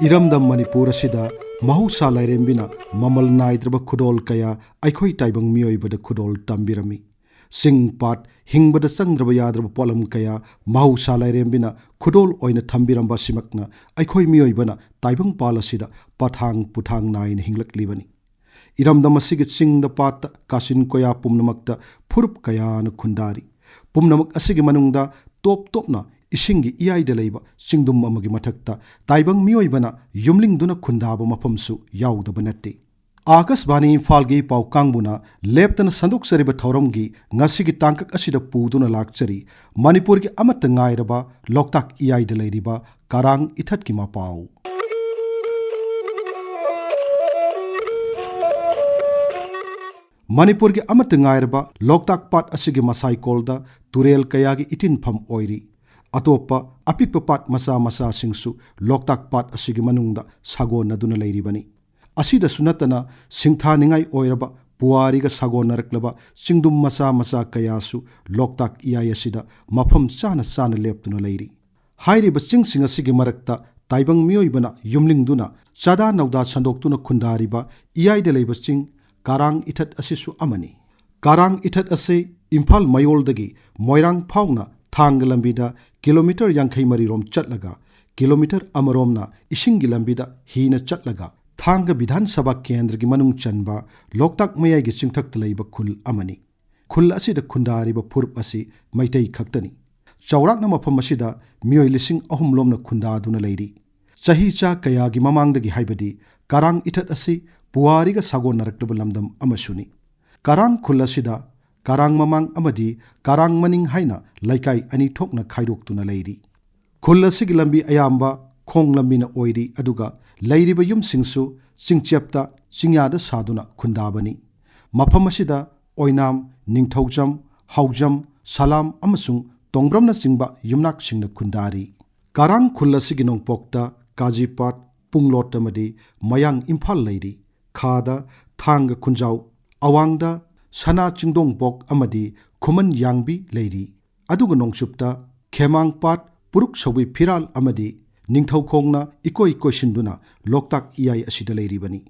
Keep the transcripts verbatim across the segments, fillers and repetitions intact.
ꯏꯔꯝꯗꯝ ꯃꯅꯤꯄꯨꯔ ꯑꯁꯤꯗ ꯃꯍꯧꯁꯥ ꯂꯥꯏꯔꯦꯝꯕꯤꯅ ꯃꯃꯜ ꯅꯥꯏꯗ꯭ꯔꯕ ꯈꯨꯗꯣꯜ ꯀꯌꯥ ꯑꯩꯈꯣꯏ ꯇꯥꯏꯕꯪ ꯃꯤꯑꯣꯏꯕꯗ ꯈꯨꯗꯣꯜ ꯇꯝꯕꯤꯔꯝꯃꯤ꯫ ꯆꯤꯡ ꯄꯥꯠ, ꯍꯤꯡꯕꯗ ꯆꯪꯗ꯭ꯔꯕ ꯌꯥꯗ꯭ꯔꯕ ꯄꯣꯠꯂꯝ ꯀꯌꯥ ꯃꯍꯧꯁꯥ ꯂꯥꯏꯔꯦꯝꯕꯤꯅ ꯈꯨꯗꯣꯜ ꯑꯣꯏꯅ ꯊꯝꯕꯤꯔꯝꯕ ꯑꯁꯤꯃꯛꯅ ꯑꯩꯈꯣꯏ ꯃꯤꯑꯣꯏꯕꯅ ꯇꯥꯏꯕꯪ ꯄꯥꯜ ꯑꯁꯤꯗ ꯄꯊꯥꯡ ꯄꯨꯊꯥꯡ ꯅꯥꯏꯅ ꯍꯤꯡꯂꯛꯂꯤꯕꯅꯤ꯫ ꯏꯔꯝꯗꯝ ꯑꯁꯤꯒꯤ ꯆꯤꯡꯗ ꯄꯥꯠꯇ ꯀꯥꯆꯤꯟ ꯀꯣꯌꯥ ꯄꯨꯝꯅꯃꯛꯇ ꯐꯨꯔꯨꯞ ꯀꯌꯥꯅ ꯈꯨꯟꯗꯥꯔꯤ꯫ ꯄꯨꯝꯅꯃꯛ ꯑꯁꯤꯒꯤ ꯃꯅꯨꯡꯗ ꯇꯣꯞ ꯇꯣꯞꯅ ꯏꯁꯤꯡꯒꯤ ꯏꯌꯥꯏꯗ ꯂꯩꯕ ꯆꯤꯡꯗꯨꯝ ꯑꯃꯒꯤ ꯃꯊꯛꯇ ꯇꯥꯏꯕꯪ ꯃꯤꯑꯣꯏꯕꯅ ꯌꯨꯝꯂꯤꯡꯗꯨꯅ ꯈꯨꯟꯗꯥꯕ ꯃꯐꯝꯁꯨ ꯌꯥꯎꯗꯕ ꯅꯠꯇꯦ꯫ ꯑꯥꯀꯥꯁꯕꯥꯅꯤ ꯏꯝꯐꯥꯜꯒꯤ ꯄꯥꯎ ꯀꯥꯡꯕꯨꯅ ꯂꯦꯞꯇꯅ ꯁꯟꯗꯣꯛꯆꯔꯤꯕ ꯊꯧꯔꯝꯒꯤ ꯉꯁꯤꯒꯤ ꯇꯥꯡꯀꯛ ꯑꯁꯤꯗ ꯄꯨꯗꯨꯅ ꯂꯥꯛꯆꯔꯤ ꯃꯅꯤꯄꯨꯔꯒꯤ ꯑꯃꯠꯇ ꯉꯥꯏꯔꯕ ꯂꯣꯛꯇꯥꯛ ꯏꯌꯥꯏꯗ ꯂꯩꯔꯤꯕ ꯀꯔꯥꯡ ꯏꯊꯠꯀꯤ ꯃꯄꯥꯎ꯫ ꯃꯅꯤꯄꯨꯔꯒꯤ ꯑꯃꯠꯇ ꯉꯥꯏꯔꯕ ꯂꯣꯛꯇꯥꯛ ꯄꯥꯠ ꯑꯁꯤꯒꯤ ꯃꯁꯥꯏꯀꯣꯜꯗ ꯇꯨꯔꯦꯜ ꯀꯌꯥꯒꯤ ꯏꯇꯤꯟꯐꯝ ꯑꯣꯏꯔꯤ꯫ ꯑꯇꯣꯞꯄ ꯑꯄꯤꯛꯄ ꯄꯥꯠ ꯃꯆꯥ ꯃꯆꯥꯁꯤꯡꯁꯨ ꯂꯣꯛꯇꯥꯛ ꯄꯥꯠ ꯑꯁꯤꯒꯤ ꯃꯅꯨꯡꯗ ꯁꯥꯒꯣꯟꯅꯗꯨꯅ ꯂꯩꯔꯤꯕꯅꯤ꯫ ꯑꯁꯤꯗꯁꯨ ꯅꯠꯇꯅ ꯁꯤꯡꯊꯥꯅꯤꯡꯉꯥꯏ ꯑꯣꯏꯔꯕ ꯄꯨꯋꯥꯔꯤꯒ ꯁꯥꯒꯣꯟꯅꯔꯛꯂꯕ ꯆꯤꯡꯗꯨꯝ ꯃꯆꯥ ꯃꯆꯥ ꯀꯌꯥꯁꯨ ꯂꯣꯛꯇꯥꯛ ꯏꯌꯥꯏ ꯑꯁꯤꯗ ꯃꯐꯝ ꯆꯥꯅ ꯆꯥꯅ ꯂꯦꯞꯇꯨꯅ ꯂꯩꯔꯤ꯫ ꯍꯥꯏꯔꯤꯕ ꯆꯤꯡꯁꯤꯡ ꯑꯁꯤꯒꯤ ꯃꯔꯛꯇ ꯇꯥꯏꯕꯪ ꯃꯤꯑꯣꯏꯕꯅ ꯌꯨꯝꯂꯤꯡꯗꯨꯅ ꯆꯥꯗꯥ ꯅꯧꯗꯥ ꯁꯟꯗꯣꯛꯇꯨꯅ ꯈꯨꯟꯗꯥꯔꯤꯕ ꯏꯌꯥꯏꯗ ꯂꯩꯕ ꯆꯤꯡ ꯀꯔꯥꯡ ꯏꯊꯠ ꯑꯁꯤꯁꯨ ꯑꯃꯅꯤ꯫ ꯀꯔꯥꯡ ꯏꯊꯠ ꯑꯁꯤ ꯏꯝꯐꯥꯜ ꯃꯌꯣꯜꯗꯒꯤ ꯃꯣꯏꯔꯥꯡ ꯐꯥꯎꯅ ꯊꯥꯡꯒ ꯂꯝꯕꯤꯗ ꯀꯤꯂꯣꯃꯤꯇꯔ ꯌꯥꯡꯈꯩ ꯃꯔꯤ ꯔꯣꯝ ꯆꯠꯂꯒ, ꯀꯤꯂꯣꯃꯤꯇꯔ ꯑꯃꯔꯣꯝꯅ ꯏꯁꯤꯡꯒꯤ ꯂꯝꯕꯤꯗ ꯍꯤꯅ ꯆꯠꯂꯒ, ꯊꯥꯡꯒ ꯕꯤꯙꯥꯟ ꯁꯚꯥ ꯀꯦꯟꯗ꯭ꯔꯒꯤ ꯃꯅꯨꯡ ꯆꯟꯕ ꯂꯣꯛꯇꯥꯛ ꯃꯌꯥꯏꯒꯤ ꯆꯤꯡꯊꯛꯇ ꯂꯩꯕ ꯈꯨꯜ ꯑꯃꯅꯤ꯫ ꯈꯨꯜ ꯑꯁꯤꯗ ꯈꯨꯟꯗꯥꯔꯤꯕ ꯐꯨꯔꯨꯞ ꯑꯁꯤ ꯃꯩꯇꯩ ꯈꯛꯇꯅꯤ꯫ ꯆꯥꯎꯔꯥꯛꯅ ꯃꯐꯝ ꯑꯁꯤꯗ ꯃꯤꯑꯣꯏ ꯂꯤꯁꯤꯡ ꯑꯍꯨꯝ ꯂꯣꯝꯅ ꯈꯨꯟꯗꯥꯗꯨꯅ ꯂꯩꯔꯤ꯫ ꯆꯍꯤ ꯆꯥ ꯀꯌꯥꯒꯤ ꯃꯃꯥꯡꯗꯒꯤ ꯍꯥꯏꯕꯗꯤ ꯀꯔꯥꯡ ꯏꯊꯠ ꯑꯁꯤ ꯄꯨꯋꯥꯔꯤꯒ ꯁꯥꯒꯣꯟꯅꯔꯛꯂꯕ ꯂꯝꯗꯝ ꯑꯃꯁꯨꯅꯤ꯫ ꯀꯔꯥꯡ ꯈꯨꯜ ꯑꯁꯤꯗ ꯀꯔꯥꯡ ꯃꯃꯥꯡ ꯑꯃꯗꯤ ꯀꯔꯥꯡ ꯃꯅꯤꯡ ꯍꯥꯏꯅ ꯂꯩꯀꯥꯏ ꯑꯅꯤ ꯊꯣꯛꯅ ꯈꯥꯏꯗꯣꯛꯇꯨꯅ ꯂꯩꯔꯤ꯫ ꯈꯨꯜ ꯑꯁꯤꯒꯤ ꯂꯝꯕꯤ ꯑꯌꯥꯝꯕ ꯈꯣꯡ ꯂꯝꯕꯤꯅ ꯑꯣꯏꯔꯤ, ꯑꯗꯨꯒ ꯂꯩꯔꯤꯕ ꯌꯨꯝꯁꯤꯡꯁꯨ ꯆꯤꯡꯆꯦꯞꯇ ꯆꯤꯡꯌꯥꯗ ꯁꯥꯗꯨꯅ ꯈꯨꯟꯗꯥꯕꯅꯤ꯫ ꯃꯐꯝ ꯑꯁꯤꯗ ꯑꯣꯏꯅꯥꯝ, ꯅꯤꯡꯊꯧꯖꯝ, ꯍꯥꯎꯖꯝ, ꯁꯂꯥꯝ ꯑꯃꯁꯨꯡ ꯇꯣꯡꯕ꯭ꯔꯝꯅꯆꯤꯡꯕ ꯌꯨꯝꯅꯥꯛꯁꯤꯡꯅ ꯈꯨꯟꯗꯥꯔꯤ꯫ ꯀꯔꯥꯡ ꯈꯨꯜ ꯑꯁꯤꯒꯤ ꯅꯣꯡꯄꯣꯛꯇ ꯀꯥꯖꯤꯄꯥꯠ, ꯄꯨꯡꯂꯣꯠ ꯑꯃꯗꯤ ꯃꯌꯥꯡ ꯏꯝꯐꯥꯜ ꯂꯩꯔꯤ꯫ ꯈꯥꯗ ꯊꯥꯡꯒ ꯈꯨꯟꯖꯥꯎ, ꯑꯋꯥꯡꯗ ꯁꯅꯥ ꯆꯤꯡꯗꯣꯡꯕꯣꯛ ꯑꯃꯗꯤ ꯈꯨꯃꯟ ꯌꯥꯡꯕꯤ ꯂꯩꯔꯤ꯫ ꯑꯗꯨꯒ ꯅꯣꯡꯆꯨꯞꯇ ꯈꯦꯃꯥꯡꯄꯥꯠ, ꯄꯨꯔꯨꯛ ꯁꯧꯕꯤ ꯐꯤꯔꯥꯜ ꯑꯃꯗꯤ ꯅꯤꯡꯊꯧꯈꯣꯡꯅ ꯏꯀꯣꯏ ꯀꯣꯏꯁꯤꯟꯗꯨꯅ ꯂꯣꯛꯇꯥꯛ ꯏꯌꯥꯏ ꯑꯁꯤꯗ ꯂꯩꯔꯤꯕꯅꯤ꯫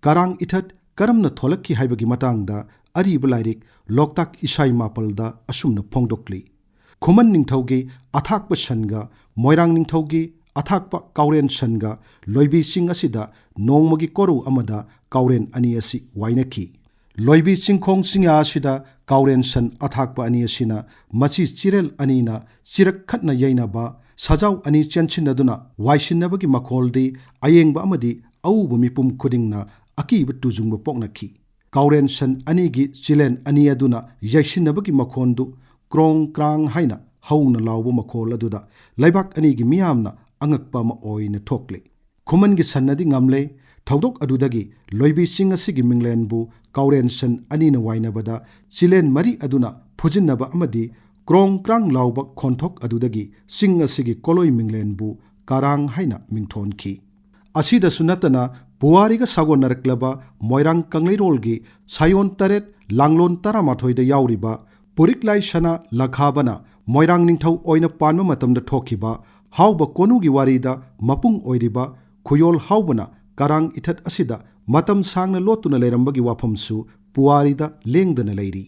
ꯀꯔꯥꯡ ꯏꯊꯠ ꯀꯔꯝꯅ ꯊꯣꯛꯂꯛꯈꯤ ꯍꯥꯏꯕꯒꯤ ꯃꯇꯥꯡꯗ ꯑꯔꯤꯕ ꯂꯥꯏꯔꯤꯛ ꯂꯣꯛꯇꯥꯛ ꯏꯁꯥꯏ ꯃꯥꯄꯜꯗ ꯑꯁꯨꯝꯅ ꯐꯣꯡꯗꯣꯛꯂꯤ꯫ ꯈꯨꯃꯟ ꯅꯤꯡꯊꯧꯒꯤ ꯑꯊꯥꯛꯄ ꯁꯟꯒ ꯃꯣꯏꯔꯥꯡ ꯅꯤꯡꯊꯧꯒꯤ ꯑꯊꯥꯛꯄ ꯀꯥꯎꯔꯦꯟ ꯁꯟꯒ ꯂꯣꯏꯕꯤ ꯆꯤꯡ ꯑꯁꯤꯗ ꯅꯣꯡꯃꯒꯤ ꯀꯣꯔꯧ ꯑꯃꯗ ꯀꯥꯎꯔꯦꯟ ꯑꯅꯤ ꯑꯁꯤ ꯋꯥꯏꯅꯈꯤ꯫ ꯂꯣꯏꯕꯤ ꯆꯤꯡꯈꯣꯡ ꯆꯤꯡꯌꯥ ꯑꯁꯤꯗ ꯀꯥꯎꯔꯦꯟ ꯁꯟ ꯑꯊꯥꯛꯄ ꯑꯅꯤ ꯑꯁꯤꯅ ꯃꯆꯤ ꯆꯤꯔꯦꯜ ꯑꯅꯤꯅ ꯆꯤꯔꯛ ꯈꯠꯅ ꯌꯩꯅꯕ, ꯁꯖꯥꯎ ꯑꯅꯤ ꯆꯦꯟꯁꯤꯟꯅꯗꯨꯅ ꯋꯥꯏꯁꯤꯟꯅꯕꯒꯤ ꯃꯈꯣꯜꯗꯤ ꯑꯌꯦꯡꯕ ꯑꯃꯗꯤ ꯑꯎꯕ ꯃꯤꯄꯨꯝ ꯈꯨꯗꯤꯡꯅ ꯑꯀꯤꯕ ꯇꯨꯖꯨꯡꯕ ꯄꯣꯛꯅꯈꯤ꯫ ꯀꯥꯎꯔꯦꯟ ꯁꯟ ꯑꯅꯤꯒꯤ ꯆꯤꯂꯦꯟ ꯑꯅꯤ ꯑꯗꯨꯅ ꯌꯩꯁꯤꯟꯅꯕꯒꯤ ꯃꯈꯣꯟꯗꯨ ꯀ꯭ꯔꯣꯡ ꯀ꯭ꯔꯥꯡ ꯍꯥꯏꯅ ꯍꯧꯅ ꯂꯥꯎꯕ ꯃꯈꯣꯜ ꯑꯗꯨꯗ ꯂꯩꯕꯥꯛ ꯑꯅꯤꯒꯤ ꯃꯤꯌꯥꯝꯅ ꯑꯉꯛꯄ ꯑꯃ ꯑꯣꯏꯅ ꯊꯣꯛꯂꯦ꯫ ꯈꯨꯃꯟꯒꯤ ꯁꯟꯅꯗꯤ ꯉꯝꯂꯦ꯫ ꯊꯧꯗꯣꯛ ꯑꯗꯨꯗꯒꯤ ꯂꯣꯏꯕꯤ ꯆꯤꯡ ꯑꯁꯤꯒꯤ ꯃꯤꯡꯂꯦꯟꯕꯨ ꯀꯥꯎꯔꯦꯟ ꯁꯟ ꯑꯅꯤꯅ ꯋꯥꯏꯅꯕꯗ ꯆꯤꯂꯦꯟ ꯃꯔꯤ ꯑꯗꯨꯅ ꯐꯨꯖꯤꯟꯅꯕ ꯑꯃꯗꯤ ꯀ꯭ꯔꯣꯡ ꯀ꯭ꯔꯥꯡ ꯂꯥꯎꯕ ꯈꯣꯟꯊꯣꯛ ꯑꯗꯨꯗꯒꯤ ꯆꯤꯡ ꯑꯁꯤꯒꯤ ꯀꯣꯂꯣꯏ ꯃꯤꯡꯂꯦꯟꯕꯨ ꯀꯥꯔꯥꯡ ꯍꯥꯏꯅ ꯃꯤꯡꯊꯣꯟꯈꯤ꯫ ꯑꯁꯤꯗꯁꯨ ꯅꯠꯇꯅ ꯄꯨꯋꯥꯔꯤꯒ ꯁꯥꯒꯣꯟꯅꯔꯛꯂꯕ ꯃꯣꯏꯔꯥꯡ ꯀꯪꯂꯩꯔꯣꯜꯒꯤ ꯁꯥꯌꯣꯟ ꯇꯔꯦꯠ ꯂꯥꯡꯂꯣꯟ ꯇꯔꯥꯃꯥꯊꯣꯏꯗ ꯌꯥꯎꯔꯤꯕ ꯄꯨꯔꯤꯛꯂꯥꯏ ꯁꯅꯥ ꯂꯈꯥꯕꯅ ꯃꯣꯏꯔꯥꯡ ꯅꯤꯡꯊꯧ ꯑꯣꯏꯅ ꯄꯥꯟꯕ ꯃꯇꯝꯗ ꯊꯣꯛꯈꯤꯕ ꯍꯥꯎꯕ ꯀꯣꯅꯨꯒꯤ ꯋꯥꯔꯤꯗ ꯃꯄꯨꯡ ꯑꯣꯏꯔꯤꯕ ꯈꯨꯌꯣꯜ ꯍꯥꯎꯕꯅ ꯀꯔꯥꯡ ꯏꯊꯠ ꯑꯁꯤꯗ ꯃꯇꯝ ꯁꯥꯡꯅ ꯂꯣꯠꯇꯨꯅ ꯂꯩꯔꯝꯕꯒꯤ ꯋꯥꯐꯝꯁꯨ ꯄꯨꯋꯥꯔꯤꯗ ꯂꯦꯡꯗꯅ ꯂꯩꯔꯤ꯫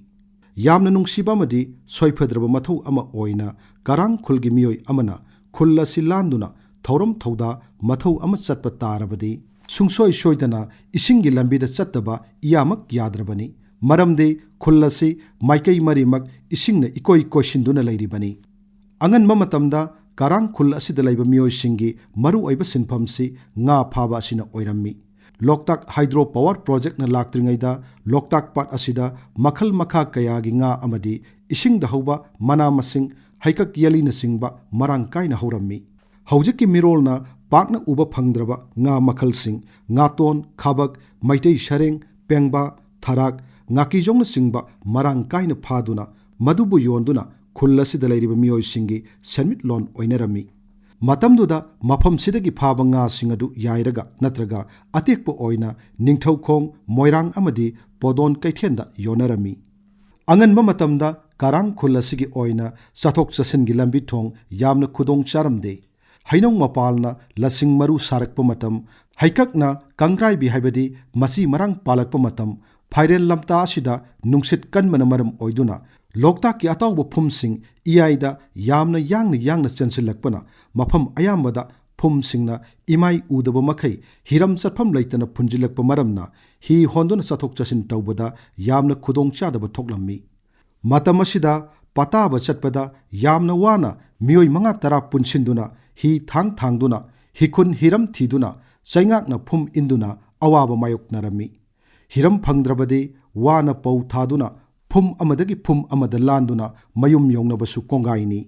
ꯌꯥꯝꯅ ꯅꯨꯡꯁꯤꯕ ꯑꯃꯗꯤ ꯁꯣꯏꯐꯗ꯭ꯔꯕ ꯃꯊꯧ ꯑꯃ ꯑꯣꯏꯅ ꯀꯔꯥꯡ ꯈꯨꯜꯒꯤ ꯃꯤꯑꯣꯏ ꯑꯃꯅ ꯈꯨꯜ ꯑꯁꯤ ꯂꯥꯟꯗꯨꯅ ꯊꯧꯔꯝ ꯊꯧꯗꯥ ꯃꯊꯧ ꯑꯃ ꯆꯠꯄ ꯇꯥꯔꯕꯗꯤ ꯁꯨꯡꯁꯣꯏ ꯁꯣꯏꯗꯅ ꯏꯁꯤꯡꯒꯤ ꯂꯝꯕꯤꯗ ꯆꯠꯇꯕ ꯏꯌꯥꯃꯛ ꯌꯥꯗ꯭ꯔꯕꯅꯤ꯫ ꯃꯔꯝꯗꯤ ꯈꯨꯜ ꯑꯁꯤ ꯃꯥꯏꯀꯩ ꯃꯔꯤꯃꯛ ꯏꯁꯤꯡꯅ ꯏꯀꯣꯏ ꯀꯣꯏꯁꯤꯟꯗꯨꯅ ꯂꯩꯔꯤꯕꯅꯤ꯫ ꯑꯉꯟꯕ ꯃꯇꯝꯗ ꯀꯔꯥꯡ ꯈꯨꯜ ꯑꯁꯤꯗ ꯂꯩꯕ ꯃꯤꯑꯣꯏꯁꯤꯡꯒꯤ ꯃꯔꯨꯑꯣꯏꯕ ꯁꯤꯟꯐꯝꯁꯤ ꯉꯥ ꯐꯥꯕ ꯑꯁꯤꯅ ꯑꯣꯏꯔꯝꯃꯤ꯫ ꯂꯣꯛꯇꯥꯛ ꯍꯥꯏꯗ꯭ꯔꯣ ꯄꯥꯋꯔ ꯄ꯭ꯔꯣꯖꯦꯛꯅ ꯂꯥꯛꯇ꯭ꯔꯤꯉꯩꯗ ꯂꯣꯛꯇꯥꯛ ꯄꯥꯠ ꯑꯁꯤꯗ ꯃꯈꯜ ꯃꯈꯥ ꯀꯌꯥꯒꯤ ꯉꯥ ꯑꯃꯗꯤ ꯏꯁꯤꯡꯗ ꯍꯧꯕ ꯃꯅꯥ ꯃꯁꯤꯡ, ꯍꯩꯀꯛ ꯌꯦꯜꯂꯤꯅꯆꯤꯡꯕ ꯃꯔꯥꯡ ꯀꯥꯏꯅ ꯍꯧꯔꯝꯃꯤ꯫ ꯍꯧꯖꯤꯛꯀꯤ ꯃꯤꯔꯣꯜꯅ ꯄꯥꯛꯅ ꯎꯕ ꯐꯪꯗ꯭ꯔꯕ ꯉꯥ ꯃꯈꯜꯁꯤꯡ, ꯉꯥꯇꯣꯟ, ꯈꯥꯕꯛ, ꯃꯩꯇꯩ ꯁꯔꯦꯡ, ꯄꯦꯡꯕꯥ, ꯊꯔꯥꯛ, ꯉꯥꯀꯤꯖꯧꯅꯆꯤꯡꯕ ꯃꯔꯥꯡ ꯀꯥꯏꯅ ꯐꯥꯗꯨꯅ ꯃꯗꯨꯕꯨ ꯌꯣꯟꯗꯨꯅ ꯈꯨꯜ ꯑꯁꯤꯗ ꯂꯩꯔꯤꯕ ꯃꯤꯑꯣꯏꯁꯤꯡꯒꯤ ꯁꯦꯟꯃꯤꯠꯂꯣꯟ ꯑꯣꯏꯅꯔꯝꯃꯤ꯫ ꯃꯇꯝꯗꯨꯗ ꯃꯐꯝꯁꯤꯗꯒꯤ ꯐꯥꯕ ꯉꯥꯁꯤꯡ ꯑꯗꯨ ꯌꯥꯏꯔꯒ ꯅꯠꯇ꯭ꯔꯒ ꯑꯇꯦꯛꯄ ꯑꯣꯏꯅ ꯅꯤꯡꯊꯧꯈꯣꯡ, ꯃꯣꯏꯔꯥꯡ ꯑꯃꯗꯤ ꯄꯣꯗꯣꯟ ꯀꯩꯊꯦꯜꯗ ꯌꯣꯟꯅꯔꯝꯃꯤ꯫ ꯑꯉꯟꯕ ꯃꯇꯝꯗ ꯀꯔꯥꯡ ꯈꯨꯜ ꯑꯁꯤꯒꯤ ꯑꯣꯏꯅ ꯆꯠꯊꯣꯛ ꯆꯠꯁꯤꯟꯒꯤ ꯂꯝꯕꯤ ꯊꯣꯡ ꯌꯥꯝꯅ ꯈꯨꯗꯣꯡ ꯆꯥꯔꯝꯗꯦ꯫ ꯍꯩꯅꯧ ꯃꯄꯥꯜꯅ ꯂꯁꯤꯡ ꯃꯔꯨ ꯁꯥꯔꯛꯄ ꯃꯇꯝ, ꯍꯩꯀꯛꯅ ꯀꯪꯒ꯭ꯔꯥꯏꯕꯤ ꯍꯥꯏꯕꯗꯤ ꯃꯆꯤ ꯃꯔꯥꯡ ꯄꯥꯜꯂꯛꯄ ꯃꯇꯝ, ꯐꯥꯏꯔꯦꯟ ꯂꯝꯇꯥ ꯑꯁꯤꯗ ꯅꯨꯡꯁꯤꯠ ꯀꯟꯕꯅ ꯃꯔꯝ ꯑꯣꯏꯗꯨꯅ ꯂꯣꯛꯇꯥꯛꯀꯤ ꯑꯇꯥꯎꯕ ꯐꯨꯝꯁꯤꯡ ꯏꯌꯥꯏꯗ ꯌꯥꯝꯅ ꯌꯥꯡꯅ ꯌꯥꯡꯅ ꯆꯦꯟꯁꯤꯜꯂꯛꯄꯅ ꯃꯐꯝ ꯑꯌꯥꯝꯕꯗ ꯐꯨꯝꯁꯤꯡꯅ ꯏꯃꯥꯏ ꯎꯗꯕ ꯃꯈꯩ ꯍꯤꯔꯝ ꯆꯠꯐꯝ ꯂꯩꯇꯅ ꯐꯨꯟꯖꯤꯜꯂꯛꯄ ꯃꯔꯝꯅ ꯍꯤ ꯍꯣꯟꯗꯨꯅ ꯆꯠꯊꯣꯛ ꯆꯠꯁꯤꯟ ꯇꯧꯕꯗ ꯌꯥꯝꯅ ꯈꯨꯗꯣꯡꯆꯥꯗꯕ ꯊꯣꯛꯂꯝꯃꯤ꯫ ꯃꯇꯝ ꯑꯁꯤꯗ ꯄꯇꯥꯕ ꯆꯠꯄꯗ ꯌꯥꯝꯅ ꯋꯥꯅ ꯃꯤꯑꯣꯏ ꯃꯉꯥ ꯇꯔꯥ ꯄꯨꯟꯁꯤꯟꯗꯨꯅ ꯍꯤ ꯊꯥꯡ ꯊꯥꯡꯗꯨꯅ ꯍꯤꯈꯨꯟ ꯍꯤꯔꯝ ꯊꯤꯗꯨꯅ ꯆꯩꯉꯥꯛꯅ ꯐꯨꯝ ꯏꯟꯗꯨꯅ ꯑꯋꯥꯕ ꯃꯥꯌꯣꯛꯅꯔꯝꯃꯤ꯫ ꯍꯤꯔꯝ ꯐꯪꯗ꯭ꯔꯕꯗꯤ ꯋꯥꯅ ꯄꯧ ꯊꯥꯗꯨꯅ ꯐꯨꯝ ꯑꯃꯗꯒꯤ ꯐꯨꯝ ꯑꯃꯗ ꯂꯥꯟꯗꯨꯅ ꯃꯌꯨꯝ ꯌꯧꯅꯕꯁꯨ ꯀꯣꯡꯒꯥꯏꯅꯤ꯫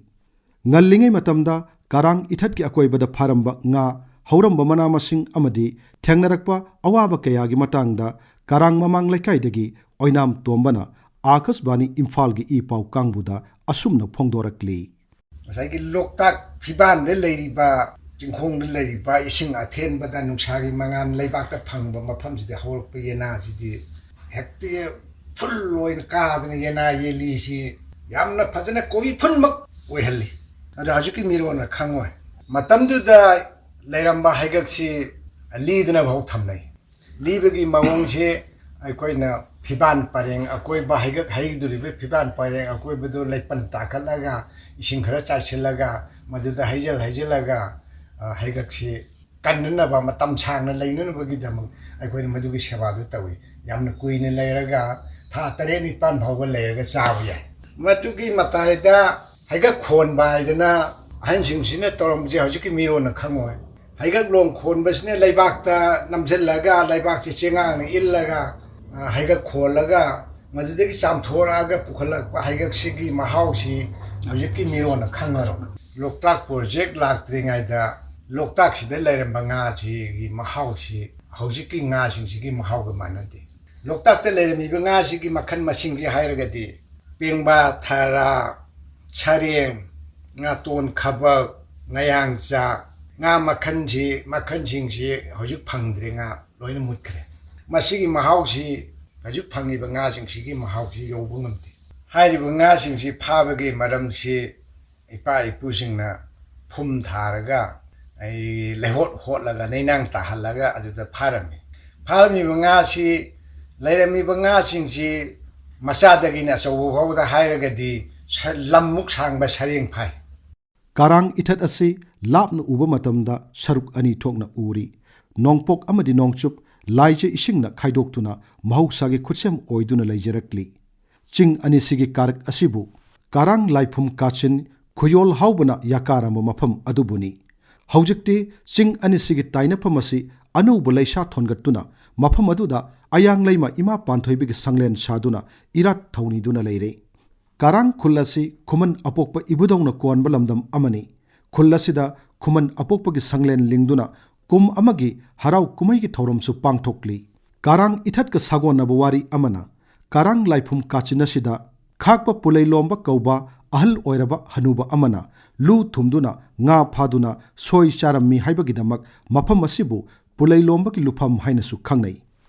ꯉꯜꯂꯤꯉꯩ ꯃꯇꯝꯗ ꯀꯔꯥꯡ ꯏꯊꯠꯀꯤ ꯑꯀꯣꯏꯕꯗ ꯐꯥꯔꯝꯕ ꯉꯥ, ꯍꯧꯔꯝꯕ ꯃꯅꯥ ꯃꯁꯤꯡ ꯑꯃꯗꯤ ꯊꯦꯡꯅꯔꯛꯄ ꯑꯋꯥꯕ ꯀꯌꯥꯒꯤ ꯃꯇꯥꯡꯗ ꯀꯔꯥꯡ ꯃꯃꯥꯡ ꯂꯩꯀꯥꯏꯗꯒꯤ ꯑꯣꯏꯅꯥꯝ ꯇꯣꯝꯕꯅ ꯑꯥꯀꯥꯁꯕꯥꯅꯤ ꯏꯝꯐꯥꯜꯒꯤ ꯏ ꯄꯥꯎ ꯀꯥꯡꯕꯨꯗ ꯑꯁꯨꯝꯅ ꯐꯣꯡꯗꯣꯔꯛꯂꯤ꯫ ꯉꯁꯥꯏꯒꯤ ꯂꯣꯛꯇꯥꯛ ꯐꯤꯕꯥꯟꯗ ꯂꯩꯔꯤꯕ, ꯆꯤꯡꯈꯣꯡꯗ ꯂꯩꯔꯤꯕ ꯏꯁꯤꯡ ꯑꯊꯦꯟꯕꯗ ꯅꯨꯡꯁꯥꯒꯤ ꯃꯉꯥꯜ ꯂꯩꯕꯥꯛꯇ ꯐꯪꯕ ꯃꯐꯝꯁꯤꯗ ꯍꯧꯔꯛꯄ ꯌꯦꯅꯥꯁꯤꯗꯤ ꯍꯦꯛꯇ ꯐꯨꯜ ꯑꯣꯏꯅ ꯀꯥꯗꯅ ꯌꯦꯅꯥ ꯌꯦꯜꯂꯤꯁꯤ ꯌꯥꯝꯅ ꯐꯖꯅ ꯀꯣꯕꯤ ꯐꯨꯜꯃꯛ ꯑꯣꯏꯍꯜꯂꯤ꯫ ꯑꯗꯣ ꯍꯧꯖꯤꯛꯀꯤ ꯃꯤꯔꯣꯟꯅ ꯈꯪꯉꯣꯏ꯫ ꯃꯇꯝꯗꯨꯗ ꯂꯩꯔꯝꯕ ꯍꯩꯒꯛꯁꯤ ꯂꯤꯗꯅ ꯐꯥꯎ ꯊꯝꯅꯩ꯫ ꯂꯤꯕꯒꯤ ꯃꯑꯣꯡꯁꯤ ꯑꯩꯈꯣꯏꯅ ꯐꯤꯕꯥꯟ ꯄꯔꯦꯡ ꯑꯀꯣꯏꯕ, ꯍꯩꯒꯛ ꯍꯩꯗꯣꯔꯤꯕ ꯐꯤꯕꯥꯟ ꯄꯔꯦꯡ ꯑꯀꯣꯏꯕꯗꯨ ꯂꯩꯄꯟ ꯇꯥꯈꯠꯂꯒ, ꯏꯁꯤꯡ ꯈꯔ ꯆꯥꯏꯁꯤꯜꯂꯒ, ꯃꯗꯨꯗ ꯍꯩꯖꯤꯜ ꯍꯩꯖꯤꯜꯂꯒ, ꯑ, ꯍꯩꯒꯛꯁꯤ ꯀꯟꯅꯅꯕ, ꯃꯇꯝ ꯁꯥꯡꯅ ꯂꯩꯅꯅꯕꯒꯤꯗꯃꯛ ꯑꯩꯈꯣꯏꯅ ꯃꯗꯨꯒꯤ ꯁꯦꯕꯥꯗꯨ ꯇꯧꯏ꯫ ꯌꯥꯝꯅ ꯀꯨꯏꯅ ꯂꯩꯔꯒ, ꯊꯥ ꯇꯔꯦꯠ ꯅꯤꯄꯥꯟ ꯐꯥꯎꯕ ꯂꯩꯔꯒ ꯆꯥꯕ ꯌꯥꯏ꯫ ꯃꯗꯨꯒꯤ ꯃꯇꯥꯏꯗ ꯍꯩꯒꯛ ꯈꯣꯟꯕ ꯍꯥꯏꯗꯅ ꯑꯍꯟꯁꯤꯡꯁꯤꯅ ꯇꯧꯔꯝꯕꯁꯦ ꯍꯧꯖꯤꯛꯀꯤ ꯃꯤꯔꯣꯟꯅ ꯈꯪꯉꯣꯏ꯫ ꯍꯩꯒꯛ ꯂꯣꯡ ꯈꯣꯟꯕꯁꯤꯅ ꯂꯩꯕꯥꯛꯇ ꯅꯝꯁꯤꯜꯂꯒ, ꯂꯩꯕꯥꯛꯁꯤ ꯆꯦꯉꯥꯛꯅ ꯏꯜꯂꯒ, ꯑ, ꯍꯩꯒꯛ ꯈꯣꯜꯂꯒ, ꯃꯗꯨꯗꯒꯤ ꯆꯥꯝꯊꯣꯔꯛꯑꯒ ꯄꯨꯈꯠꯂꯛꯄ ꯍꯩꯒꯛꯁꯤꯒꯤ ꯃꯍꯥꯎꯁꯤ ꯍꯧꯖꯤꯛꯀꯤ ꯃꯤꯔꯣꯟꯅ ꯈꯪꯉꯔꯣꯏ꯫ ꯂꯣꯛꯇꯥꯛ ꯄ꯭ꯔꯣꯖꯦꯛ ꯂꯥꯛꯇ꯭ꯔꯤꯉꯩꯗ ꯂꯣꯛꯇꯥꯛꯁꯤꯗ ꯂꯩꯔꯝꯕ ꯉꯥꯁꯤꯒꯤ ꯃꯍꯥꯎꯁꯤ ꯍꯧꯖꯤꯛꯀꯤ ꯉꯥꯁꯤꯡꯁꯤꯒꯤ ꯃꯍꯥꯎꯒ ꯃꯥꯟꯅꯗꯦ꯫ ꯂꯣꯛꯇꯥꯛꯇ ꯂꯩꯔꯝꯃꯤꯕ ꯉꯥꯁꯤꯒꯤ ꯃꯈꯜ ꯃꯁꯤꯡꯁꯤ ꯍꯥꯏꯔꯒꯗꯤ, ꯄꯦꯡꯕꯥ, ꯊꯔꯥ, ꯁꯔꯦꯡ, ꯉꯥꯇꯣꯟ, ꯈꯕꯛ, ꯉꯌꯥꯡꯆꯥꯛ, ꯉꯥ ꯃꯈꯜꯁꯤ, ꯃꯈꯜꯁꯤꯡꯁꯤ ꯍꯧꯖꯤꯛ ꯐꯪꯗ꯭ꯔꯦ, ꯉꯥ ꯂꯣꯏꯅ ꯃꯨꯠꯈ꯭ꯔꯦ꯫ ꯃꯁꯤꯒꯤ ꯃꯍꯥꯎꯁꯤ, ꯍꯧꯖꯤꯛ ꯐꯪꯉꯤꯕ ꯉꯥꯁꯤꯡꯁꯤꯒꯤ ꯃꯍꯥꯎꯁꯤ ꯌꯧꯕ ꯉꯝꯗꯦ꯫ ꯍꯥꯏꯔꯤꯕ ꯉꯥꯁꯤꯡꯁꯤ ꯐꯥꯕꯒꯤ ꯃꯔꯝꯁꯤ ꯏꯄꯥ ꯏꯄꯨꯁꯤꯡꯅ ꯐꯨꯝ ꯊꯥꯔꯒ, ꯑꯩ ꯂꯩꯍꯣꯠ ꯍꯣꯠꯂꯒ, ꯅꯩꯅꯥꯡ ꯇꯥꯍꯜꯂꯒ ꯑꯗꯨꯗ ꯐꯥꯔꯝꯃꯤ꯫ ꯐꯥꯔꯝꯃꯤꯕ ꯉꯥꯁꯤ, ꯂꯩꯔꯝꯃꯤꯕ ꯉꯥꯁꯤꯡꯁꯤ ꯃꯆꯥꯗꯒꯤꯅ ꯑꯆꯧꯕ ꯐꯥꯎꯕꯗ ꯍꯥꯏꯔꯒꯗꯤ ꯁ-, ꯂꯝꯃꯨꯛ ꯁꯥꯡꯕ ꯁꯔꯦꯡ ꯐꯥꯏ꯫ ꯀꯥꯔꯥꯡ ꯏꯊꯠ ꯑꯁꯤ ꯂꯥꯞꯅ ꯎꯕ ꯃꯇꯝꯗ ꯁꯔꯨꯛ ꯑꯅꯤ ꯊꯣꯛꯅ ꯎꯔꯤ꯫ ꯅꯣꯡꯄꯣꯛ ꯑꯃꯗꯤ ꯅꯣꯡꯆꯨꯞ ꯂꯥꯏꯖ ꯏꯁꯤꯡꯅ ꯈꯥꯏꯗꯣꯛꯇꯨꯅ ꯃꯍꯧꯁꯥꯒꯤ ꯈꯨꯠꯁꯦꯝ ꯑꯣꯏꯗꯨꯅ ꯂꯩꯖꯔꯛꯂꯤ꯫ ꯆꯤꯡ ꯑꯅꯤꯁꯤꯒꯤ ꯀꯥꯔꯛ ꯑꯁꯤꯕꯨ ꯀꯥꯔꯥꯡ ꯂꯥꯏꯐꯝ ꯀꯥꯆꯤꯟ ꯈꯨꯌꯣꯜ ꯍꯥꯎꯕꯅ ꯌꯥꯀꯥꯔꯝꯕ ꯃꯐꯝ ꯑꯗꯨꯕꯨꯅꯤ꯫ ꯍꯧꯖꯤꯛꯇꯤ ꯆꯤꯡ ꯑꯅꯤꯁꯤꯒꯤ ꯇꯥꯏꯅꯐꯝ ꯑꯁꯤ ꯑꯅꯧꯕ ꯂꯩꯁꯥ ꯊꯣꯟꯒꯠꯇꯨꯅ ꯃꯐꯝ ꯑꯗꯨꯗ ꯑꯌꯥꯡ ꯂꯩꯃ ꯏꯃꯥ ꯄꯥꯟꯊꯣꯏꯕꯤꯒꯤ ꯁꯪꯂꯦꯟ ꯁꯥꯗꯨꯅ ꯏꯔꯥꯠ ꯊꯧꯅꯤꯗꯨꯅ ꯂꯩꯔꯦ꯫ ꯀꯥꯔꯥꯡ ꯈꯨꯜ ꯑꯁꯤ ꯈꯨꯃꯟ ꯑꯄꯣꯛꯄ ꯏꯕꯨꯙꯧꯅ ꯀꯣꯟꯕ ꯂꯝꯗꯝ ꯑꯃꯅꯤ꯫ ꯈꯨꯜ ꯑꯁꯤꯗ ꯈꯨꯃꯟ ꯑꯄꯣꯛꯄꯒꯤ ꯁꯪꯂꯦꯟ ꯂꯤꯡꯗꯨꯅ ꯀꯨꯝ ꯑꯃꯒꯤ ꯍꯔꯥꯎ ꯀꯨꯝꯍꯩꯒꯤ ꯊꯧꯔꯝꯁꯨ ꯄꯥꯡꯊꯣꯛꯂꯤ꯫ ꯀꯥꯔꯥꯡ ꯏꯊꯠꯀ ꯁꯥꯒꯣꯟꯅꯕ ꯋꯥꯔꯤ ꯑꯃꯅ, ꯀꯥꯔꯥꯡ ꯂꯥꯏꯐꯝ ꯀꯥꯆꯤꯟ ꯑꯁꯤꯗ ꯈꯥꯛꯄ ꯄꯨꯂꯩꯂꯣꯝꯕ ꯀꯧꯕ ꯑꯍꯜ ꯑꯣꯏꯔꯕ ꯍꯅꯨꯕ ꯑꯃꯅ ꯂꯨ ꯊꯨꯝꯗꯨꯅ ꯉꯥ ꯐꯥꯗꯨꯅ ꯁꯣꯏ ꯆꯥꯔꯝꯃꯤ ꯍꯥꯏꯕꯒꯤꯗꯃꯛ ꯃꯐꯝ ꯑꯁꯤꯕꯨ ꯄꯨꯂꯩꯂꯣꯝꯕꯒꯤ ꯂꯨꯐꯝ ꯍꯥꯏꯅꯁꯨ ꯈꯪꯅꯩ꯫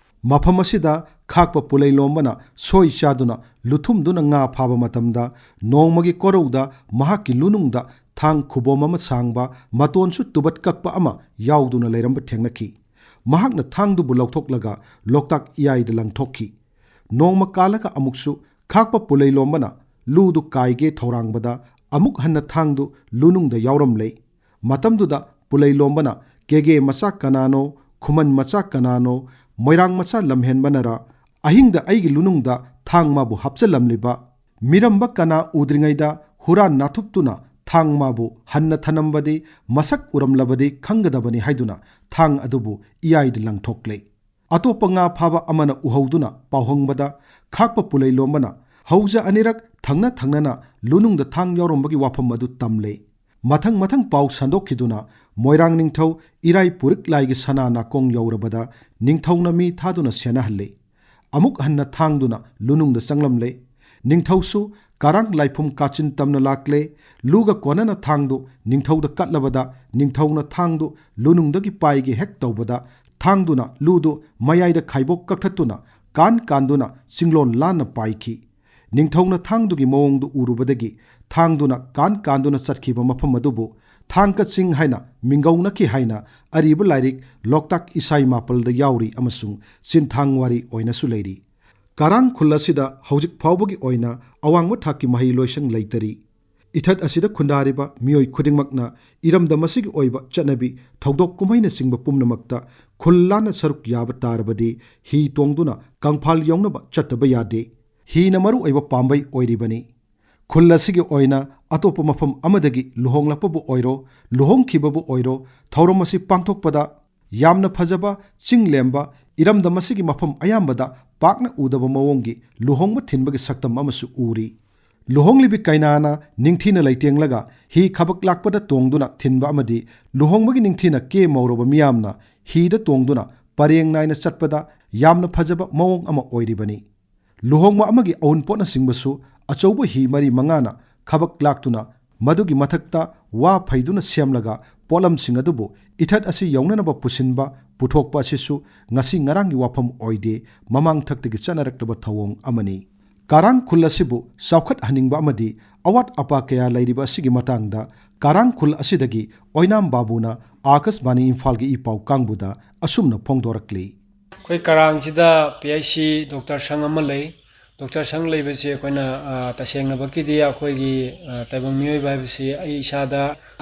ꯃꯐꯝ ꯑꯁꯤꯗ ꯈꯥꯛꯄ ꯄꯨꯂꯩꯂꯣꯝꯕꯅ ꯁꯣꯏ ꯆꯥꯗꯨꯅ ꯂꯨꯊꯨꯝꯗꯨꯅ ꯉꯥ ꯐꯥꯕ ꯃꯇꯝꯗ ꯅꯣꯡꯃꯒꯤ ꯀꯣꯔꯧꯗ ꯃꯍꯥꯛꯀꯤ ꯂꯨꯅꯨꯡꯗ ꯊꯥꯡ ꯈꯨꯕꯣꯝ ꯑꯃ ꯁꯥꯡꯕ, ꯃꯇꯣꯟꯁꯨ ꯇꯨꯕꯠ ꯀꯛꯄ ꯑꯃ ꯌꯥꯎꯗꯨꯅ ꯂꯩꯔꯝꯕ ꯊꯦꯡꯅꯈꯤ꯫ ꯃꯍꯥꯛꯅ ꯊꯥꯡꯗꯨꯕꯨ ꯂꯧꯊꯣꯛꯂꯒ ꯂꯣꯛꯇꯥꯛ ꯏꯌꯥꯏꯗ ꯂꯪꯊꯣꯛꯈꯤ꯫ ꯅꯣꯡꯃ ꯀꯥꯜꯂꯒ ꯑꯃꯨꯛꯁꯨ ꯈꯥꯛꯄ ꯄꯨꯂꯩꯂꯣꯝꯕꯅ ꯂꯨꯗꯨ ꯀꯥꯏꯒꯦ ꯊꯧꯔꯥꯡꯕꯗ ꯑꯃꯨꯛ ꯍꯟꯅ ꯊꯥꯡꯗꯨ ꯂꯨꯅꯨꯡꯗ ꯌꯥꯎꯔꯝꯂꯦ꯫ ꯃꯇꯝꯗꯨꯗ ꯄꯨꯂꯩꯂꯣꯝꯕꯅ ꯀꯦꯒꯦ ꯃꯆꯥ ꯀꯅꯥꯅꯣ, ꯈꯨꯃꯟ ꯃꯆꯥ ꯀꯅꯥꯅꯣ, ꯃꯣꯏꯔꯥꯡ ꯃꯆꯥ ꯂꯝꯍꯦꯟꯕꯅꯔ, ꯑꯍꯤꯡꯗ ꯑꯩꯒꯤ ꯂꯨꯅꯨꯡꯗ ꯊꯥꯡ ꯃꯥꯕꯨ ꯍꯥꯞꯆꯜꯂꯝꯂꯤꯕ, ꯃꯤꯔꯝꯕ ꯀꯅꯥ ꯎꯗ꯭ꯔꯤꯉꯩꯗ ꯍꯨꯔꯥꯟ ꯅꯥꯊꯨꯞꯇꯨꯅ ꯊꯥꯡ ꯃꯥꯕꯨ ꯍꯟꯅ ꯊꯅꯝꯕꯗꯤ ꯃꯁꯛ ꯎꯔꯝꯂꯕꯗꯤ ꯈꯪꯒꯗꯕꯅꯤ ꯍꯥꯏꯗꯨꯅ ꯊꯥꯡ ꯑꯗꯨꯕꯨ ꯏꯌꯥꯏꯗ ꯂꯪꯊꯣꯛꯂꯦ꯫ ꯑꯇꯣꯞꯄ ꯉꯥ ꯐꯥꯕ ꯑꯃꯅ ꯎꯍꯧꯗꯨꯅ ꯄꯥꯎꯍꯪꯕꯗ ꯈꯥꯛꯄ ꯄꯨꯂꯩꯂꯣꯝꯕꯅ ꯍꯧꯖ ꯑꯅꯤꯔꯛ ꯊꯪꯅ ꯊꯪꯅꯅ ꯂꯨꯅꯨꯡꯗ ꯊꯥꯡ ꯌꯥꯎꯔꯝꯕꯒꯤ ꯋꯥꯐꯝ ꯑꯗꯨ ꯇꯝꯂꯦ꯫ ꯃꯊꯪ ꯃꯊꯪ ꯄꯥꯎ ꯁꯟꯗꯣꯛꯈꯤꯗꯨꯅ ꯃꯣꯏꯔꯥꯡ ꯅꯤꯡꯊꯧ ꯏꯔꯥꯏ ꯄꯨꯔꯤꯛ ꯂꯥꯏꯒꯤ ꯁꯅꯥ ꯅꯥꯀꯣꯡ ꯌꯧꯔꯕꯗ ꯅꯤꯡꯊꯧꯅ ꯃꯤ ꯊꯥꯗꯨꯅ ꯁꯦꯟꯅꯍꯜꯂꯦ꯫ ꯑꯃꯨꯛ ꯍꯟꯅ ꯊꯥꯡꯗꯨꯅ ꯂꯨꯅꯨꯡꯗ ꯆꯪꯂꯝꯂꯦ꯫ ꯅꯤꯡꯊꯧꯁꯨ ꯀꯥꯔꯥꯡ ꯂꯥꯏꯐꯝ ꯀꯥꯆꯤꯟ ꯇꯝꯅ ꯂꯥꯛꯂꯦ꯫ ꯂꯨꯒ ꯀꯣꯟꯅꯅ ꯊꯥꯡꯗꯨ ꯅꯤꯡꯊꯧꯗ ꯀꯠꯂꯕꯗ ꯅꯤꯡꯊꯧꯅ ꯊꯥꯡꯗꯨ ꯂꯨꯅꯨꯡꯗꯒꯤ ꯄꯥꯏꯒꯦ ꯍꯦꯛ ꯇꯧꯕꯗ ꯊꯥꯡꯗꯨꯅ ꯂꯨꯗꯨ ꯃꯌꯥꯏꯗ ꯈꯥꯏꯕꯣꯛ ꯀꯛꯊꯠꯇꯨꯅ ꯀꯥꯟ ꯀꯥꯟꯗꯨꯅ ꯆꯤꯡꯂꯣꯟ ꯂꯥꯟꯅ ꯄꯥꯏꯈꯤ꯫ ꯅꯤꯡꯊꯧꯅ ꯊꯥꯡꯗꯨꯒꯤ ꯃꯑꯣꯡꯗꯨ ꯎꯔꯨꯕꯗꯒꯤ ꯊꯥꯡꯗꯨꯅ ꯀꯥꯟ ꯀꯥꯟꯗꯨꯅ ꯆꯠꯈꯤꯕ ꯃꯐꯝ ꯑꯗꯨꯕꯨ ꯊꯥꯡꯀ ꯆꯤꯡ ꯍꯥꯏꯅ ꯃꯤꯡꯒꯧꯅꯈꯤ ꯍꯥꯏꯅ ꯑꯔꯤꯕ ꯂꯥꯏꯔꯤꯛ ꯂꯣꯛꯇꯥꯛ ꯏꯁꯥꯏ ꯃꯥꯄꯜꯗ ꯌꯥꯎꯔꯤ ꯑꯃꯁꯨꯡ ꯆꯤꯟꯊꯥꯡ ꯋꯥꯔꯤ ꯑꯣꯏꯅꯁꯨ ꯂꯩꯔꯤ꯫ ꯀꯔꯥꯡ ꯈꯨꯜ ꯑꯁꯤꯗ ꯍꯧꯖꯤꯛ ꯐꯥꯎꯕꯒꯤ ꯑꯣꯏꯅ ꯑꯋꯥꯡꯕ ꯊꯥꯛꯀꯤ ꯃꯍꯩ ꯂꯣꯏꯁꯪ ꯂꯩꯇꯔꯤ꯫ ꯏꯊꯠ ꯑꯁꯤꯗ ꯈꯨꯟꯗꯥꯔꯤꯕ ꯃꯤꯑꯣꯏ ꯈꯨꯗꯤꯡꯃꯛꯅ ꯏꯔꯝꯗꯝ ꯑꯁꯤꯒꯤ ꯑꯣꯏꯕ ꯆꯠꯅꯕꯤ, ꯊꯧꯗꯣꯛ ꯀꯨꯝꯍꯩꯅꯆꯤꯡꯕ ꯄꯨꯝꯅꯃꯛꯇ ꯈꯨꯜ ꯂꯥꯟꯅ ꯁꯔꯨꯛ ꯌꯥꯕ ꯇꯥꯔꯕꯗꯤ ꯍꯤ ꯇꯣꯡꯗꯨꯅ ꯀꯪꯐꯥꯜ ꯌꯧꯅꯕ ꯆꯠꯇꯕ ꯌꯥꯗꯦ꯫ ꯍꯤꯅ ꯃꯔꯨ ꯑꯣꯏꯕ ꯄꯥꯝꯕꯩ ꯑꯣꯏꯔꯤꯕꯅꯤ꯫ ꯈꯨꯜ ꯑꯁꯤꯒꯤ ꯑꯣꯏꯅ ꯑꯇꯣꯞꯄ ꯃꯐꯝ ꯑꯃꯗꯒꯤ ꯂꯨꯍꯣꯡꯂꯛꯄꯕꯨ ꯑꯣꯏꯔꯣ, ꯂꯨꯍꯣꯡꯈꯤꯕꯕꯨ ꯑꯣꯏꯔꯣ, ꯊꯧꯔꯝ ꯑꯁꯤ ꯄꯥꯡꯊꯣꯛꯄꯗ ꯌꯥꯝꯅ ꯐꯖꯕ, ꯆꯤꯡ ꯂꯦꯝꯕ, ꯏꯔꯝꯗꯝ ꯑꯁꯤꯒꯤ ꯃꯐꯝ ꯑꯌꯥꯝꯕꯗ ꯄꯥꯛꯅ ꯎꯗꯕ ꯃꯑꯣꯡꯒꯤ ꯂꯨꯍꯣꯡꯕ ꯊꯤꯟꯕꯒꯤ ꯁꯛꯇꯝ ꯑꯃꯁꯨ ꯎꯔꯤ꯫ ꯂꯨꯍꯣꯡꯂꯤꯕꯤ ꯀꯩꯅꯥꯅ ꯅꯤꯡꯊꯤꯅ ꯂꯩꯇꯦꯡꯂꯒ ꯍꯤ ꯈꯕꯛ ꯂꯥꯛꯄꯗ ꯇꯣꯡꯗꯨꯅ ꯊꯤꯟꯕ ꯑꯃꯗꯤ ꯂꯨꯍꯣꯡꯕꯒꯤ ꯅꯤꯡꯊꯤꯅ ꯀꯦ ꯃꯧꯔꯕ ꯃꯤꯌꯥꯝꯅ ꯍꯤꯗ ꯇꯣꯡꯗꯨꯅ ꯄꯔꯦꯡ ꯅꯥꯏꯅ ꯆꯠꯄꯗ ꯌꯥꯝꯅ ꯐꯖꯕ ꯃꯑꯣꯡ ꯑꯃ ꯑꯣꯏꯔꯤꯕꯅꯤ꯫ ꯂꯨꯍꯣꯡꯕ ꯑꯃꯒꯤ ꯑꯎꯟꯄꯣꯠꯅꯆꯤꯡꯕꯁꯨ ꯑꯆꯧꯕ ꯍꯤ ꯃꯔꯤ ꯃꯉꯥꯅ ꯈꯕꯛ ꯂꯥꯛꯇꯨꯅ ꯃꯗꯨꯒꯤ ꯃꯊꯛꯇ ꯋꯥ ꯐꯩꯗꯨꯅ ꯁꯦꯝꯂꯒ ꯄꯣꯠꯂꯝꯁꯤꯡ ꯑꯗꯨꯕꯨ ꯏꯊꯠ ꯑꯁꯤ ꯌꯧꯅꯅꯕ ꯄꯨꯁꯤꯟꯕ, ꯄꯨꯊꯣꯛꯄ ꯑꯁꯤꯁꯨ ꯉꯁꯤ ꯉꯔꯥꯡꯒꯤ ꯋꯥꯐꯝ ꯑꯣꯏꯗꯦ, ꯃꯃꯥꯡꯊꯛꯇꯒꯤ ꯆꯠꯅꯔꯛꯂꯕ ꯊꯧꯑꯣꯡ ꯑꯃꯅꯤ꯫ ꯀꯔꯥꯡ ꯈꯨꯜ ꯑꯁꯤꯕꯨ ꯆꯥꯎꯈꯠꯍꯟꯅꯤꯡꯕ ꯑꯃꯗꯤ ꯑꯋꯥꯠ ꯑꯄꯥ ꯀꯌꯥ ꯂꯩꯔꯤꯕ ꯑꯁꯤꯒꯤ ꯃꯇꯥꯡꯗ ꯀꯔꯥꯡ ꯈꯨꯜ ꯑꯁꯤꯗꯒꯤ ꯑꯣꯏꯅꯥꯝ ꯕꯥꯕꯨꯅ ꯑꯥꯀꯥꯁꯕꯥꯅꯤ ꯏꯝꯐꯥꯜꯒꯤ ꯏ ꯄꯥꯎ ꯀꯥꯡꯕꯨꯗ ꯑꯁꯨꯝꯅ ꯐꯣꯡꯗꯣꯔꯛꯂꯤ꯫ ꯑꯩꯈꯣꯏ ꯀꯔꯥꯡꯁꯤꯗ ꯄꯤ ꯑꯩꯆ ꯁꯤ ꯗꯣꯛꯇꯔ ꯁꯪ ꯑꯃ ꯂꯩ꯫ ꯗꯣꯛꯇꯔ ꯁꯪ ꯂꯩꯕꯁꯤ ꯑꯩꯈꯣꯏꯅ, ꯑ, ꯇꯁꯦꯡꯅꯃꯛꯀꯤꯗꯤ ꯑꯩꯈꯣꯏꯒꯤ, ꯑ, ꯇꯥꯏꯕꯪ ꯃꯤꯑꯣꯏꯕ ꯍꯥꯏꯕꯁꯤ ꯑꯩ ꯏꯁꯥꯗ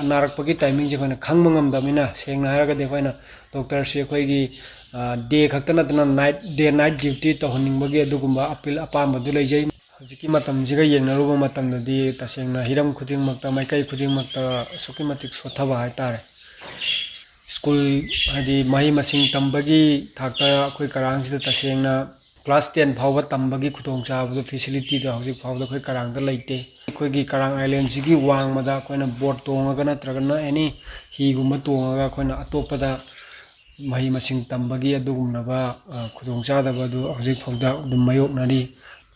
ꯅꯥꯔꯛꯄꯒꯤ ꯇꯥꯏꯃꯤꯡꯁꯦ ꯑꯩꯈꯣꯏꯅ ꯈꯪꯕ ꯉꯝꯗꯕꯅꯤꯅ, ꯁꯦꯡꯅ ꯍꯥꯏꯔꯒꯗꯤ ꯑꯩꯈꯣꯏꯅ ꯗꯣꯛꯇꯔꯁꯤ ꯑꯩꯈꯣꯏꯒꯤ, ꯑ, ꯗꯦ ꯈꯛꯇ ꯅꯠꯇꯅ ꯅꯥꯏꯠ, ꯗꯦ ꯅꯥꯏꯠ ꯗ꯭ꯌꯨꯇꯤ ꯇꯧꯍꯟꯅꯤꯡꯕꯒꯤ ꯑꯗꯨꯒꯨꯝꯕ ꯑꯄꯤꯜ ꯑꯄꯥꯝꯕꯗꯨ ꯂꯩꯖꯩ꯫ ꯍꯧꯖꯤꯛꯀꯤ ꯃꯇꯝꯁꯤꯒ ꯌꯦꯡꯅꯔꯨꯕ ꯃꯇꯝꯗꯗꯤ ꯇꯁꯦꯡꯅ ꯍꯤꯔꯝ ꯈꯨꯗꯤꯡꯃꯛꯇ, ꯃꯥꯏꯀꯩ ꯈꯨꯗꯤꯡꯃꯛꯇ ꯑꯁꯨꯛꯀꯤ ꯃꯇꯤꯛ ꯁꯣꯠꯊꯕ ꯍꯥꯏꯇꯥꯔꯦ꯫ ꯁ꯭ꯀꯨꯜ, ꯍꯥꯏꯗꯤ ꯃꯍꯩ ꯃꯁꯤꯡ ꯇꯝꯕꯒꯤ ꯊꯥꯛꯇ ꯑꯩꯈꯣꯏ ꯀꯔꯥꯡꯁꯤꯗ ꯇꯁꯦꯡꯅ class ten ꯐꯥꯎꯕ ꯇꯝꯕꯒꯤ ꯈꯨꯗꯣꯡꯆꯥꯕꯗꯣ, facilityꯗꯣ ꯍꯧꯖꯤꯛ ꯐꯥꯎꯕꯗ ꯑꯩꯈꯣꯏ ꯀꯔꯥꯡꯗ ꯂꯩꯇꯦ꯫ ꯑꯩꯈꯣꯏꯒꯤ ꯀꯔꯥꯡ islandꯁꯤꯒꯤ ꯋꯥꯡꯃꯗ ꯑꯩꯈꯣꯏꯅ boat ꯇꯣꯡꯉꯒ ꯅꯠꯇ꯭ꯔꯒꯅ any ꯍꯤꯒꯨꯝꯕ ꯇꯣꯡꯉꯒ ꯑꯩꯈꯣꯏꯅ ꯑꯇꯣꯞꯄꯗ ꯃꯍꯩ ꯃꯁꯤꯡ ꯇꯝꯕꯒꯤ ꯑꯗꯨꯒꯨꯝꯂꯕ, ꯑ, ꯈꯨꯗꯣꯡꯆꯥꯗꯕ ꯑꯗꯨ ꯍꯧꯖꯤꯛ ꯐꯥꯎꯗ ꯑꯗꯨꯝ ꯃꯥꯌꯣꯛꯅꯔꯤ꯫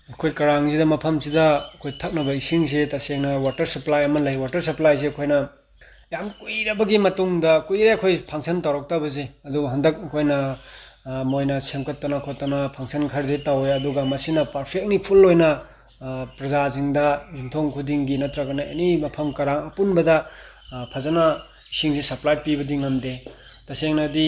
ꯑꯩꯈꯣꯏ ꯀꯔꯥꯡꯁꯤꯗ, ꯃꯐꯝꯁꯤꯗ ꯑꯩꯈꯣꯏ ꯊꯛꯅꯕ ꯏꯁꯤꯡꯁꯦ ꯇꯁꯦꯡꯅ water supply ꯑꯃ ꯂꯩ꯫ Water supplyꯁꯦ ꯑꯩꯈꯣꯏꯅ ꯌꯥꯝ ꯀꯨꯏꯔꯕꯒꯤ ꯃꯇꯨꯡꯗ, ꯀꯨꯏꯔꯦ ꯑꯩꯈꯣꯏ function ꯇꯧꯔꯛꯇꯕꯁꯦ, ꯑꯗꯨꯕꯨ ꯍꯟꯗꯛ ꯑꯩꯈꯣꯏꯅ, ꯑ, ꯃꯣꯏꯅ ꯁꯦꯝꯒꯠꯇꯅ ꯈꯣꯠꯇꯅ function ꯈꯔꯗꯤ ꯇꯧꯋꯦ, ꯑꯗꯨꯒ ꯃꯁꯤꯅ perfectly full ꯑꯣꯏꯅ, ꯑ, ꯄ꯭ꯔꯖꯥꯁꯤꯡꯗ ꯌꯨꯝꯊꯣꯡ ꯈꯨꯗꯤꯡꯒꯤ ꯅꯠꯇ꯭ꯔꯒꯅ any ꯃꯐꯝ ꯀꯔꯥꯡ ꯑꯄꯨꯟꯕꯗ, ꯐꯖꯅ ꯏꯁꯤꯡꯁꯦ ꯁꯄ꯭ꯂꯥꯏ ꯄꯤꯕꯗꯤ ꯉꯝꯗꯦ꯫ ꯇꯁꯦꯡꯅꯗꯤ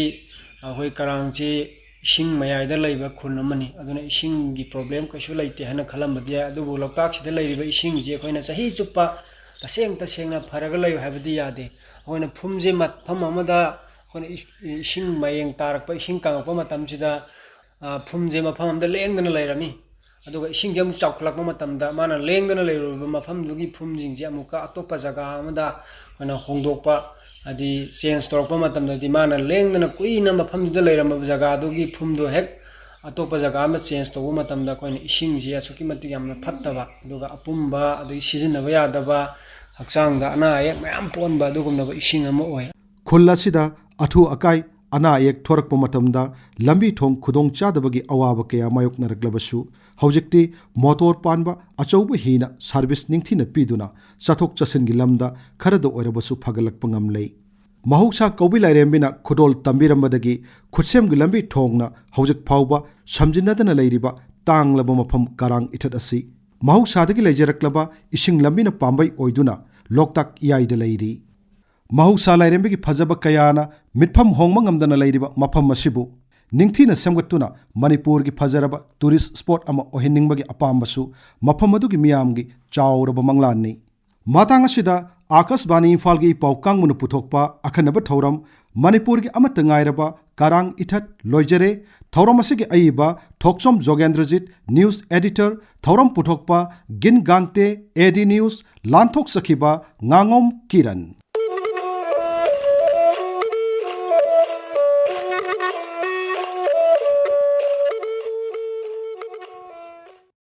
ꯑꯩꯈꯣꯏ ꯀꯔꯥꯡꯁꯤ ꯏꯁꯤꯡ ꯃꯌꯥꯏꯗ ꯂꯩꯕ ꯈꯨꯟ ꯑꯃꯅꯤ꯫ ꯑꯗꯨꯅ ꯏꯁꯤꯡꯒꯤ ꯄ꯭ꯔꯣꯕ꯭ꯂꯦꯝ ꯀꯩꯁꯨ ꯂꯩꯇꯦ ꯍꯥꯏꯅ ꯈꯜꯂꯝꯕꯗꯤ ꯌꯥꯏ꯫ ꯑꯗꯨꯕꯨ ꯂꯣꯛꯇꯥꯛꯁꯤꯗ ꯂꯩꯔꯤꯕ ꯏꯁꯤꯡꯁꯤ ꯑꯩꯈꯣꯏꯅ ꯆꯍꯤ ꯆꯨꯞꯄ ꯇꯁꯦꯡ ꯇꯁꯦꯡꯅ ꯐꯔꯒ ꯂꯩꯌꯨ ꯍꯥꯏꯕꯗꯤ ꯌꯥꯗꯦ꯫ ꯑꯩꯈꯣꯏꯅ ꯐꯨꯝꯁꯦ ꯃꯐꯝ ꯑꯃꯗ ꯑꯩꯈꯣꯏꯅ ꯏꯁꯤꯡ ꯃꯌꯦꯡ ꯇꯥꯔꯛꯄ, ꯏꯁꯤꯡ ꯀꯪꯉꯛꯄ ꯃꯇꯝꯁꯤꯗ ꯐꯨꯝꯁꯦ ꯃꯐꯝ ꯑꯃꯗ ꯂꯦꯡꯗꯅ ꯂꯩꯔꯅꯤ꯫ ꯑꯗꯨꯒ ꯏꯁꯤꯡꯁꯦ ꯑꯃꯨꯛ ꯆꯥꯎꯈꯠꯂꯛꯄ ꯃꯇꯝꯗ ꯃꯥꯅ ꯂꯦꯡꯗꯅ ꯂꯩꯔꯨꯔꯕ ꯃꯐꯝꯗꯨꯒꯤ ꯐꯨꯝꯁꯤꯡꯁꯦ ꯑꯃꯨꯛꯀ ꯑꯇꯣꯞꯄ ꯖꯒꯥ ꯑꯃꯗ ꯑꯩꯈꯣꯏꯅ ꯍꯣꯡꯗꯣꯛꯄ, ꯍꯥꯏꯗꯤ ꯆꯦꯟꯖ ꯇꯧꯔꯛꯄ ꯃꯇꯝꯗꯗꯤ ꯃꯥꯅ ꯂꯦꯡꯗꯅ ꯀꯨꯏꯅ ꯃꯐꯝꯗꯨꯗ ꯂꯩꯔꯝꯃꯕ ꯖꯒꯥꯗꯨꯒꯤ ꯐꯨꯝꯗꯣ ꯍꯦꯛ ꯑꯇꯣꯞꯄ ꯖꯒꯥ ꯑꯃꯗ ꯆꯦꯟꯖ ꯇꯧꯕ ꯃꯇꯝꯗ ꯑꯩꯈꯣꯏꯅ ꯏꯁꯤꯡꯁꯦ ꯑꯁꯨꯛꯀꯤ ꯃꯇꯤꯛ ꯌꯥꯝꯅ ꯐꯠꯇꯕ, ꯑꯗꯨꯒ ꯑꯄꯨꯝꯕ, ꯑꯗꯒꯤ ꯁꯤꯖꯤꯟꯅꯕ ꯌꯥꯗꯕ, ꯍꯛꯆꯥꯡꯗ ꯑꯅꯥ ꯑꯌꯦꯛ ꯃꯌꯥꯝ ꯄꯣꯛꯍꯟꯕ ꯑꯗꯨꯒꯨꯝꯂꯕ ꯏꯁꯤꯡ ꯑꯃ ꯑꯣꯏ꯫ ꯈꯨꯜ ꯑꯁꯤꯗ ꯑꯊꯨ ꯑꯀꯥꯏ, ꯑꯅꯥ ꯑꯌꯦꯛ ꯊꯣꯔꯛꯄ ꯃꯇꯝꯗ ꯂꯝꯕꯤ ꯊꯣꯡ ꯈꯨꯗꯣꯡ ꯆꯥꯗꯕꯒꯤ ꯑꯋꯥꯕ ꯀꯌꯥ ꯃꯥꯌꯣꯛꯅꯔꯛꯂꯕꯁꯨ, ꯍꯧꯖꯤꯛꯇꯤ ꯃꯣꯇꯣꯔ ꯄꯥꯟꯕ ꯑꯆꯧꯕ ꯍꯤꯅ ꯁꯥꯔꯚꯤꯁ ꯅꯤꯡꯊꯤꯅ ꯄꯤꯗꯨꯅ ꯆꯠꯊꯣꯛ ꯆꯠꯁꯤꯟꯒꯤ ꯂꯝꯗ ꯈꯔꯗ ꯑꯣꯏꯔꯕꯁꯨ ꯐꯒꯠꯂꯛꯄ ꯉꯝꯂꯦ꯫ ꯃꯍꯧꯁꯥ ꯀꯧꯕꯤ ꯂꯥꯏꯔꯦꯝꯕꯤꯅ ꯈꯨꯗꯣꯜ ꯇꯝꯕꯤꯔꯝꯕꯗꯒꯤ ꯈꯨꯠꯁꯦꯝꯒꯤ ꯂꯝꯕꯤ ꯊꯣꯡꯅ ꯍꯧꯖꯤꯛ ꯐꯥꯎꯕ ꯁꯝꯖꯤꯟꯅꯗꯅ ꯂꯩꯔꯤꯕ ꯇꯥꯡꯂꯕ ꯃꯐꯝ ꯀꯔꯥꯡ ꯏꯊꯠ ꯑꯁꯤ ꯃꯍꯧꯁꯥꯗꯒꯤ ꯂꯩꯖꯔꯛꯂꯕ ꯏꯁꯤꯡ ꯂꯝꯕꯤꯅ ꯄꯥꯝꯕꯩ ꯑꯣꯏꯗꯨꯅ ꯂꯣꯛꯇꯥꯛ ꯏꯌꯥꯏꯗ ꯂꯩꯔꯤ꯫ ꯃꯍꯧꯁꯥ ꯂꯥꯏꯔꯦꯝꯕꯤꯒꯤ ꯐꯖꯕ ꯀꯌꯥꯅ ꯃꯤꯠꯐꯝ ꯍꯣꯡꯕ ꯉꯝꯗꯅ ꯂꯩꯔꯤꯕ ꯃꯐꯝ ꯑꯁꯤꯕꯨ ꯅꯤꯡꯊꯤꯅ ꯁꯦꯝꯒꯠꯇꯨꯅ ꯃꯅꯤꯄꯨꯔꯒꯤ ꯐꯖꯔꯕ ꯇꯨꯔꯤꯁ ꯁ꯭ꯄꯣꯠ ꯑꯃ ꯑꯣꯏꯍꯟꯅꯤꯡꯕꯒꯤ ꯑꯄꯥꯝꯕꯁꯨ ꯃꯐꯝ ꯑꯗꯨꯒꯤ ꯃꯤꯌꯥꯝꯒꯤ ꯆꯥꯎꯔꯕ ꯃꯪꯂꯥꯟꯅꯤ꯫ ꯃꯇꯥꯡ ꯑꯁꯤꯗ ꯑꯥꯀꯥꯁꯕꯥꯅꯤ ꯏꯝꯐꯥꯜꯒꯤ ꯏ ꯄꯥꯎ ꯀꯥꯡꯕꯨꯅ ꯄꯨꯊꯣꯛꯄ ꯑꯈꯟꯅꯕ ꯊꯧꯔꯝ ꯃꯅꯤꯄꯨꯔꯒꯤ ꯑꯃꯠꯇ ꯉꯥꯏꯔꯕ ꯀꯔꯥꯡ ꯏꯊꯠ ꯂꯣꯏꯖꯔꯦ꯫ ꯊꯧꯔꯝ ꯑꯁꯤꯒꯤ ꯑꯏꯕ ꯊꯣꯛꯆꯣꯝ ꯖꯣꯒꯦꯟꯗ꯭ꯔꯖꯤꯠ, ꯅ꯭ꯌꯨꯁ ꯑꯦꯗꯤꯇꯔ, ꯊꯧꯔꯝ ꯄꯨꯊꯣꯛꯄ ꯒꯤꯟ ꯒꯥꯡꯇꯦ, ꯑꯦ ꯗꯤ ꯅ꯭ꯌꯨꯁ, ꯂꯥꯟꯊꯣꯛꯆꯈꯤꯕ ꯉꯥꯉꯣꯝ ꯀꯤꯔꯟ꯫